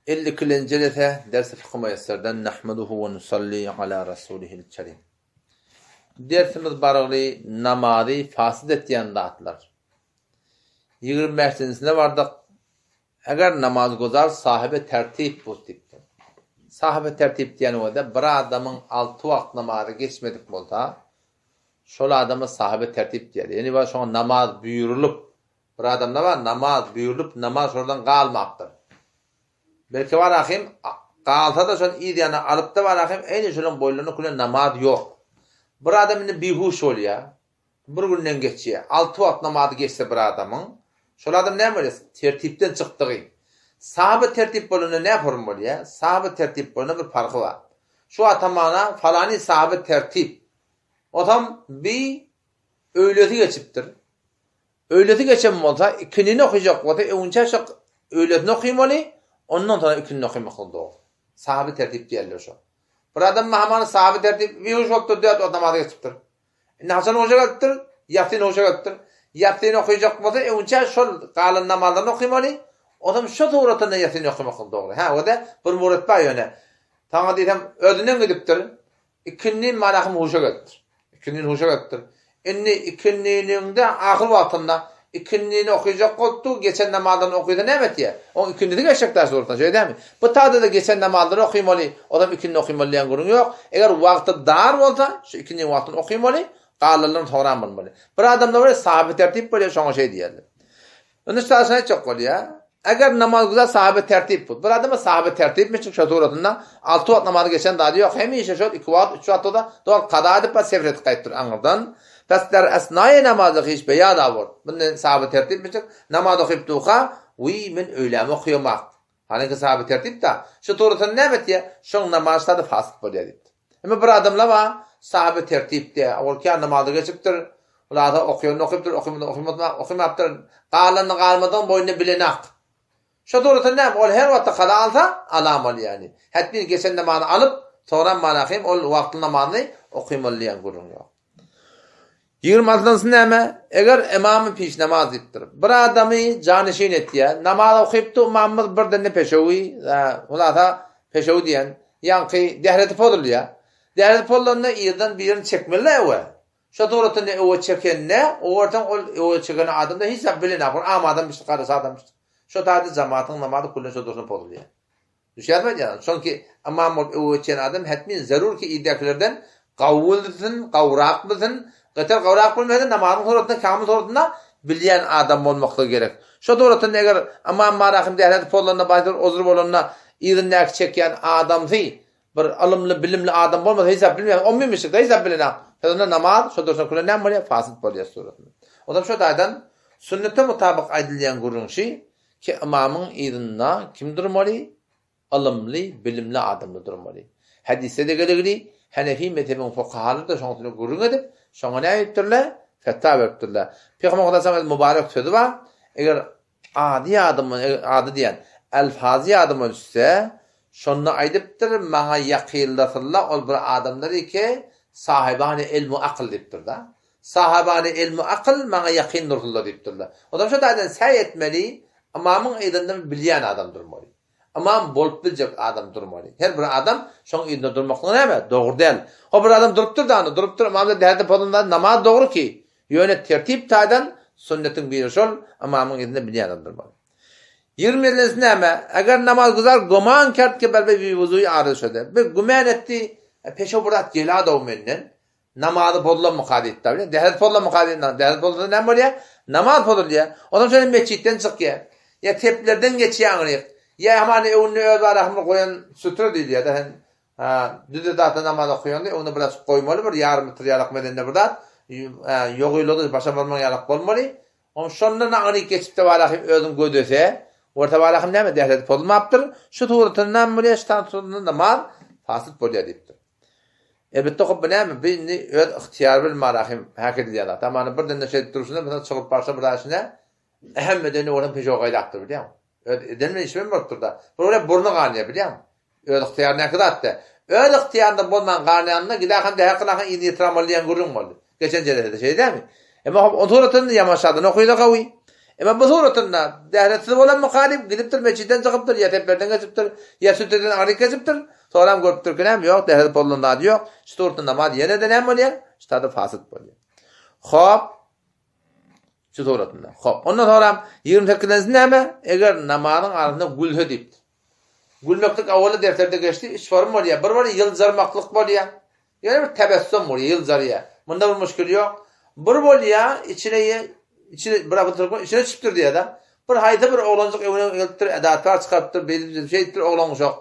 52-lenji jelese Dersi Fykhy Muýesserden Nahmeduhu we nusalli ala rasulihil kerim. Dersimiz barygly namazy fasid etýän zatlar. 25-njisine bardyk. Eger namazguzar sahibi tertip bul diýipdir. Sahibi tertip diýen özi bir adamyň alty wagt namazy geçmedik bolsa, şol adama sahibi tertip diýilýär. Ýani şoňa namaz buýrulyp, Bir adamda bar namaz buýrulyp namaz şordan galmapdyr. Belki bar ahim galsada şony yz ýanyna alypda bar ahim eýni şolaň boýlarynda küle namaz ýok. Bir adam indi bihuş bolýa. Bir günden geçýä. Alty wagt namazy geçse bir adamyň şol adam näme bolýa tertipden çykdygy. Saby tertip bolanda nä form bolýa? Saby tertip bolanda bir parhy bar. Şu atamana falany saby tertip. Otam bi öýlesi geçipdir. Öýlesi geçen bolsa, ikindini okyjak bolsa, öňünçä şo öýlesini okymaly, ondan soňra ikindini okymaklyk dogry. Sahaby tertip diýerler şo. Bir adam mahamany sahaby tertip bihuş bolupdyr, dört wagt namaza geçipdir. Indi haçan huşa gelipdir? Ýassyn huşa gelipdir. Ýassyny okyjak bolsa, öňünçä şol galan namazlaryny okymaly, onsoň şo suratynda ýassyny okymaklyk dogry. Hä, o-da bir muret bar ýöne. Saňa diýsem, özünden gidipdir. Ikindin marahym huşa gelipdir. Ikindin huşa gelipdir. Indi ikindiniňde ahyr wagtynda ikindini okyjak bolupdy, geçen namazlaryny okysa näme etýär? Oň ikindisi geçjek daş suratdan, şeýle dälmi? Bu taýda-da geçen namazlary okymaly, ozam ikindini okymaly diýen gürrüň ýok. Eger wagty dar bolsa, şu ikindiniň wagtyny okymaly, galanlaryny soňram bolmaly. Bir adamda bolýar, saby tertip bolýar, şoňa şeý diýerler. Indi şu şony aýtjak bolýar. Eger namazgüzar sahaby tertip bul. Bir adama sahaby tertipmişik şo suratynda alty wagt namazy geçen zady ýok. Hemişe şol iki wagt, üç wagt bolsa doly kaza edip bar sefer edip gaýdyp dur aňyrdan. Pes der esnaýy namazy hiç beýan awur. Mundan sahaby tertipmişik namaz okyp durka, Wiý, men öýlämi okaýamak. Halyňky sahaby tertip da. Şu suratynda näme etýär? Şoň namaz şady fasyt bolýar diýipdir. Emma bir adamlar bar, sahaby tertip diýýär. Ol kän namazy geçipdir. Hulasa okaýanyny okypdyr, okymadyny okymapdyr. Galanyny galmadygyny boýnuna bilenak. Şo suratynda näme? Ol her wagtda kaza alsa, alam ol ýagny. Hetmin geçen namazyny alyp, soňram manahym ol wagtly namazyny okymaly diýen gürrüň ýok. Ýigrimi altynjysy näme? Eger ymamy piş namaz diýipdir. Bir adamy janyşin etýär. Namaz okypdy, ymamymyz birdende peşewi, hulasa peşewi diýen, ýaňky dähreti pozulýar. Dähreti pozulanda yzdan birini çekmeli-dä öwe. Şo suratynda öwe çekende, o görseň ol öwe çeken adam-da hiç zat bilenok, bir am adamyş, garasy adamyş. Şo taýda jamatyň namazy küllen şo durşuna pozulýar. Düşýärmi aýdýanym? Şonki ymam bolup öwe geçýän adam hetmin zerur ki idäkilerden gawy bilsin, gawrak bilsin. Gaýtar gawrak bilmese namazyň suratynda, kamyl suratynda bilýän adam bolmaklygy gerek. Şo suratynda eger ymam marahym dählet pozlanda baýdyr ozur bolanda yzyndaky çekýän adamsy bir ylymly, bilimli adam bolmasa hiç zat bilmeýän, ommy mişik-de hiç zat bilenok. Şonda namaz şo durşuna küle näme bolýar? Fasyt bolýar suratynda. Onsoň şo taýdan sünnete mutabyk aýdylýan gürrüň şi, Ki ymamyň yzynda kim durmaly? Ylymly, bilimli adamlar durmaly. Hadysde-de geligli, Hanefi mezhebiň fukahalary-da şoň üstünde gürrüň edip, şoňa näme diýipdirler? Fetwa beripdirler. Pygamber Hudaýa öz mübarek sözi bar, Eger ady ýadyma, ady diýen, elfazy ýadyma düşse, şonda aýdypdyr, maňa ýakynlasynlar ol bir adamlar ki, sahibany ilm-u akyl diýipdir-de. Sahabany ilmi akyl maňa ýakyn dursunlar diýipdirler. Onsoň şo taýdan säý etmeli, ymamyň yzynda bir bilýän adam durmaly. Ymam bolup biljek adam durmaly. Her bir adam şoň yzynda durmaklygy näme? Dogry däl. Ho bir adam durupdyr-da anda, durupdyr, ymamda däde pozanda namaz dogry ki, ýöne tertip taýdan sünnetiň biri şol, ymamyň yzynda bilýän adam durmaly. Ýigrimelensi näme? Eger namazgüzar güman kert ki belbe bi wuzuýy aryz şöde. Bir gümän etdi, peşew bir zat geladow menden. Namazy pozulanmyka diýip da bilýän. Dähriz pozulanmyka diýip, dähriz pozulsa näme bolýar? Namaz pozulýar. Onsoň şeýle metjitden çykýar. Ýa teplerden geçýär aňryk. Ýa hamana öňünde öz arahymyny goýan sütre diýilýär-de sen düze zatda namaz okaýanda öňünde bir açyk goýmaly bir ýarym metr ýalak medende bir zat. Ýogylygy başa barmaň ýalak bolmaly. Oň şondan aňryk geçip-de barahym özüň gözlese, orta barahym näme dähriz pozulmapdyr. Şu suratynda näme bolýar? Şu suratynda namaz fasyt bolýar diýipdir. Elbetde hop bu näme? Bu indi öz ygtyýary bilen marahym häk edilýän zat. Hamana birden-de şeýdip durşuna mesela çygyp barsa bir zat içine hemmeden öňem peşew gaýdapdyr bilýäňmi? Öz eden bilen işi bilen bolupdyr-da. Bir görä burny ganýar bilýäňmi? Öz ygtyýaryndaky zat däl. Öz ygtyýarynda bolman ganýanynda gidahan dähek gylahan yzyny ýetirämeli diýen gürrüň boldy. Geçen jelesede şeýle dälmi? Emma hop on suratynda ýaman şadan okyda gawy. Emma bu suratynda dähretsiz bolanmyka diýip gidipdir, metjitden çykypdyr, ýa seperden geçipdir, ýa süteden aňryk geçipdir. Soňram görüpdir ki, näme, ýok, dähret bozulan zady ýok. Şu suratda namaz ýene-de näme bolýar? Şu taýda fasyt bolýar. Hop. Şu suratynda. Hop. Ondan soňram 28-nji näme? Eger namazyň arasynda gülse diýipdir. Gülmeklik awala derslerde geçdi, üç form bolýar. Bir bolýar ýyljarmaklyk bolýar. Ýöne bir tebessüm bolýar, ýyljarýar. Munda bir muşkil ýok. Bir bolýar, içine içine bir abyl türkmen içine düşüpdir diýýär-de. Bir haýsy bir oglanjyk öwüne gelipdir, edatlar çykarypdyr, beýdip şeýdipdir oglan uşak.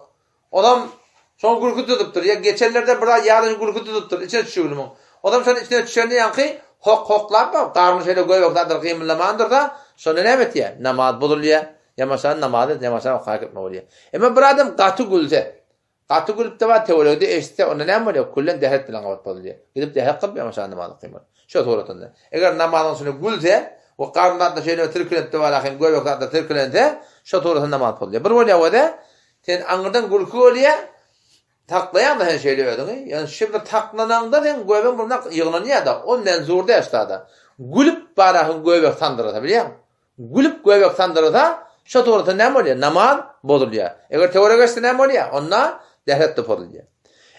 Olam şoňa gülki tutupdyr. Ýa geçenlerde bir zat ýaly gülki tutupdyr, içine düşügini muň. Olam şonuň içine düşende ýaňky hok-hoklap, garny şeýle göbek zatlar gymyldaman dursa, şonda näme etýär? Namaz bozulýar. Ýamaşan namaz et, ýamaşan okap gitme bolýar. Emma bir adam gaty gülse, gaty gülüp-de bar töweregde eşitse, onda näme bolýar? Küllen dähet bilen gabat bozulýar. Gidip dähet kylyp ýamaşan namaz okymaly. Şo suratynda. Eger namazyň içinde gülse we garyn zatlar şeýle silkilenip-de bar hem göbek zatlar silkilense, şo suratynda namaz bozulýar. Bir bolýar o-da, sen aňyrdan gülki bolýar, saklaýaň-da sen şeýle özüňi. Ýöne şu bir saklanaňda seň göbegiň bir ýygnanýar-da, o menzur däl ştada. Gülüp barahyň göbek sandyrasa bilýäňmi? Gülüp göbek sandyrasa, şo suratda näme bolýar? Namaz bozulýar. Eger töwerege geçse näme bolýar? Onda dähet-de bozulýar.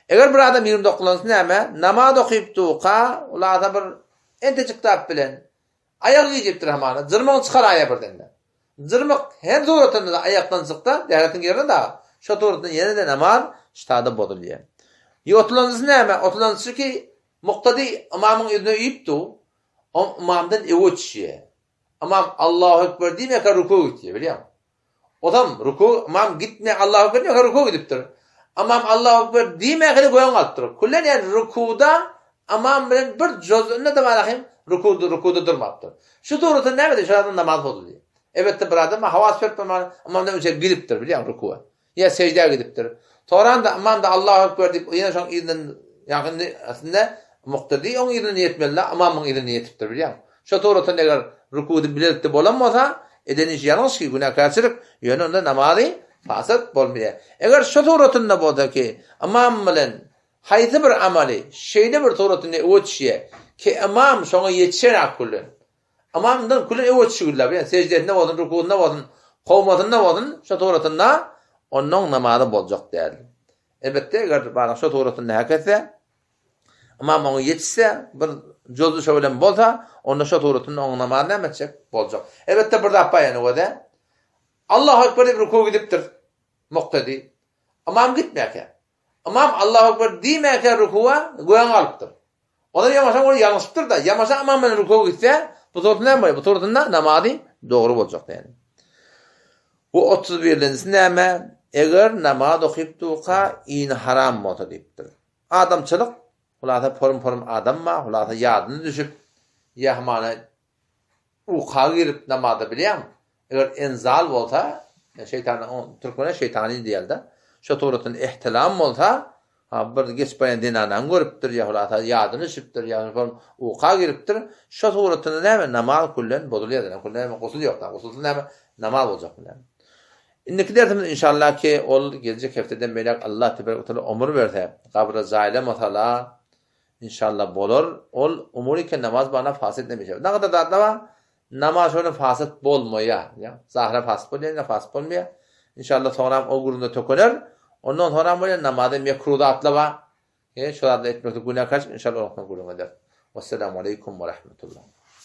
Eger bir adam ýigrimi dokuzynjysy näme? Namaz okyp durka, ulasa bir entejik zat bilen aýagy gijipdir hamana, jyrmygyny çykaraýýar birdende. Jyrmyk her suratynda-da aýakdan çyksa, dähetiň ýerine dagy, şo suratynda ýene-de namaz ştada bozulýar. Otuzynjysy näme? Otuzynjysy ki, muktady ymamyň ýüzüne üýüp dur, o ymamdan öňe düşýär. Ymam Allahu Ekber diýmekä ruku gitýär, bilýäňmi? Ozam ruku, ymam gitme Allahu Ekber diýmekä ruku gidipdir. Ymam Allahu Ekber diýmäkä-de göwün galypdyr. Küllen ýani rukuda ymam bilen bir juz'unda-da bar ahim rukuda, rukuda durmapdyr. Şu suratda näme diýýär? Şol adam namaz bozulýar. Elbetde bir adam hawas berip durman ymamdan öňçe gidipdir, bilýäňmi, rukuwa. Ýa seždä gidipdir. Soranda ymam-da Allahu Ekber diýip ýene şoň yzyndan ýa indi aslynda muktedi oň yzyndan ýetmeli-dä, ymamyň yzyndan ýetipdir bilýäňmi. Şo suratdan eger rukuda bilelikde bolan bolsa, eden işi ýalňyş ki, günäkärçilik, ýöne onda namazy fasyt bolmaýar. Eger şo suratynda bolsa ki, ymam bilen haýsy bir amaly şeýle bir suratynda öe düşýär ki, ymam şoňa ýetişenak bilen, Ymamdan küle öwez şügürläp, ýagny seždesinde bolsun, rukugynda bolsun, kowmasynda bolsun, şo suratynda onuň namazy boljak däl. Elbetde, eger baryň şo suratynda hak etse, ymam oňa ýetişse, bir jozy şo bilen bolsa, onda şo suratynda onuň namazy näme etjek? Boljak. Elbetde, bir zat bar ýöne göze. Allahu Ekber diýip rukuga gidipdir muktedi. Ymam gitmäkä. Ymam Allahu Ekber diýmäkä rukuga göň alypdyr. Olar ýamaşa ol ýalňyşypdyr-da, ýamaşa ymam bilen rukuga gitse, bu suratynda näme bolýar? Bu suratynda namazy dogry boljak diýýär. Bu 31-njisi näme? Eger namaz okyp durka ini haram bolsa diýipdir. Adamçylyk, hulasa porum-porum adam bar, hulasa ýadyna düşüp, ýa hamana Uka girip namaza bilýäňmi? Eger enzal bolsa, şeýtana türkmenler şeýtany diýýärler-de. Şo suratynda ihtilam bolsa, ha bir geçip barýan zenanany görüpdir ýa hulasa ýadyna düşüpdir ýa şol uka giripdir. Şo suratynda näme namaz küllen bozulýar diýen. Küllen näme gusul ýok da. Gusulsyz näme namaz boljak näme. Indiki dersimiz inşallah ki ol geljek hepdeden beýläk Allah tebarek we teala ömür berse, gabra jaýlamasala Inşallah bolar. Ol umuryken namaz bana fasyt nemişe. Nagada zatlar bar. Namaz şöyle fasyt bolmaýar. Ya, zahyra fasyt bolýar, ýa fasyt bolmaýar. Inşallah soňram o gürrüňde tökener. Ondan soňram bolýar namaza mekruh zatlar bar. E, şu zatlar etmekde günäkär, inşallah ondan gürrüň eder. Wassalamu aleýkum we rahmetullah.